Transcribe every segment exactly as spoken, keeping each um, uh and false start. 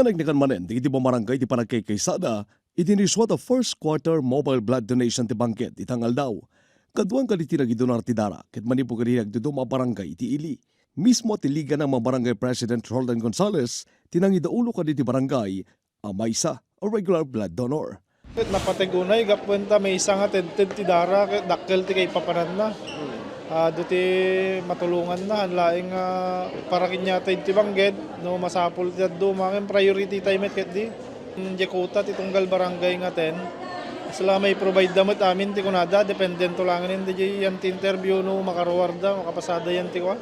Nagnakan manen dagiti bumarangay ti panagkaykaysada iti naisua a first quarter mobile blood donation ti Bangged ita nga aldaw. Kaduan kadagiti nagidonar ti dara ket manipud kadagiti nagduduma a barangay iti ili. Mismo ti Liga nga Barangay President Roldan Gonzales ti nangidaulo kadagiti barangay a maysa a regular blood donor. Ket napateg unay gapu ta maysa nga tedted ti dara ket dakkel ti kaipapananna. Ah, adu ti matulonganna, laeng nga para kaniada ti Bangged, no masapul ti dadduma, ngem priority tayo met ketdi. Diay kuta ti tunggal barangay nga ten. Kasla mai-provide da met amin ti kunada, dependento laengen diay yan ti interview no makaruarda, makapasada yan ti kua,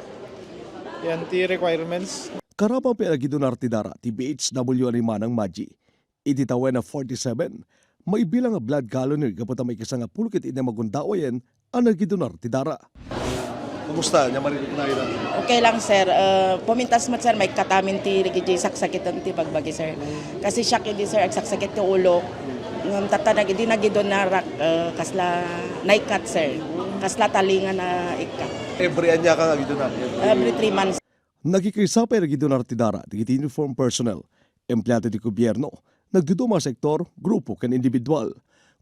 yan ti requirements. Kaarabay pay a nagidonar ti dara ti B H W a ni Manang Maji. Iti tawen a forty-seven, maibilang a blood galloner gapu ta maikasangapulo ket innem a gundaway a nagidonar ti dara. Kumusta? Ania manen ti kinairan? Okay lang, sir. Eh, pumintas met, sir, maikkat amin ti dagiti saksakiten ti bagbagi, sir. Kasi siak idi, sir, agsaksakit ti ulo. Ngem tatta nag-, idi nagidonarak, eh, kasla naikkat, sir. Kasla talinga naikkat. Every ania ka nga agidonar? Every three months. Nagkikaysa pay a nagidonar ti dara dagiti uniform personnel, empleado ti gobierno, nagduduma a sektor, grupo ken individual.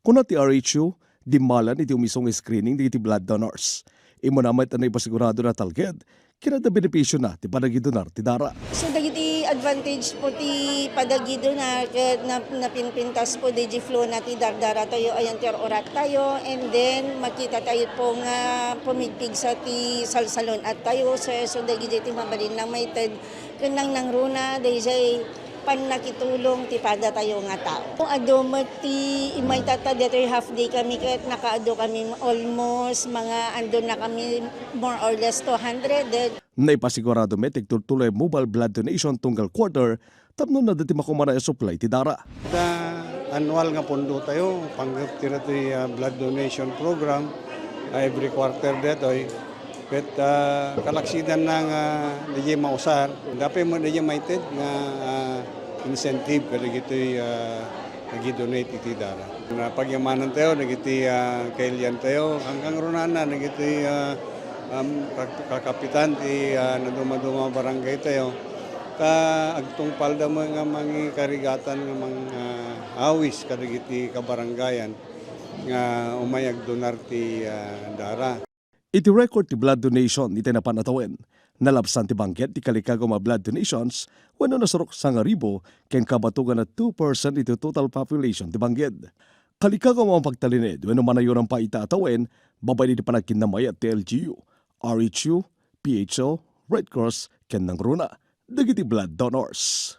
Kuna ti R H U, dimmalan iti umisu nga screening dagiti blood donors. Immuna met a naipasigurado a natalged ken adda benepisiona ti panagidonar ti dara. So, dagiti advantage po ti panagidonar ket nap-, napinpintas po diay flow na ti dardaratayo, ayan ti urat tayo, and then makita tayo po nga pumigpigsa ti salsalun-at tayo, sir. So, dagiti ti mabalin a maited ken nangnangruna daydiay pannakitulong ti padatayo nga tao. Adu met ti immay tatta, daytoy half day kami ket nakaadu kami almost mga andunakami more or less two hundred. Naipasigurado met ti agtultuloy a mobile blood donation tunggal quarter tapno adda ti makumanay a supply ti dara. Ta annual nga pondo tayo, panggep ti daytoy, ah, blood donation program, ah, every quarter daytoy. Ket, ah, kalaksidanna nga daydiay mausar, adda pay met daydiay maited nga, ah, incentive kadagitoy, ah, nagidonate iti dara. Napagyamanan tayo dagiti, ah, kailian tayo, kangrunaan dagiti, ah, um, kak-, kakapitan ti, ah, nadumaduma a barangay tayo. Ta agtungpalda met nga mangikarigatan nga mang-, ah, awis kadagiti kabarangayan nga umay agdonar ti, ah, dara. Iti record ti blood donation iti napan a tawen, nalabsan ti Bangged ti kalikagum a blood donations wenno nasurok sangaribu ken kabatogan a two percent iti total population ti Bangged. Kalikagum a mapagtalinaed wenno manayonan pay ita a tawen babaen iti panagkinnamay ti L G U, R H U, P H O, Red Cross ken nangruna dagiti blood donors.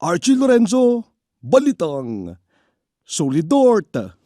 Archie Lorenzo, Balitang Solidort.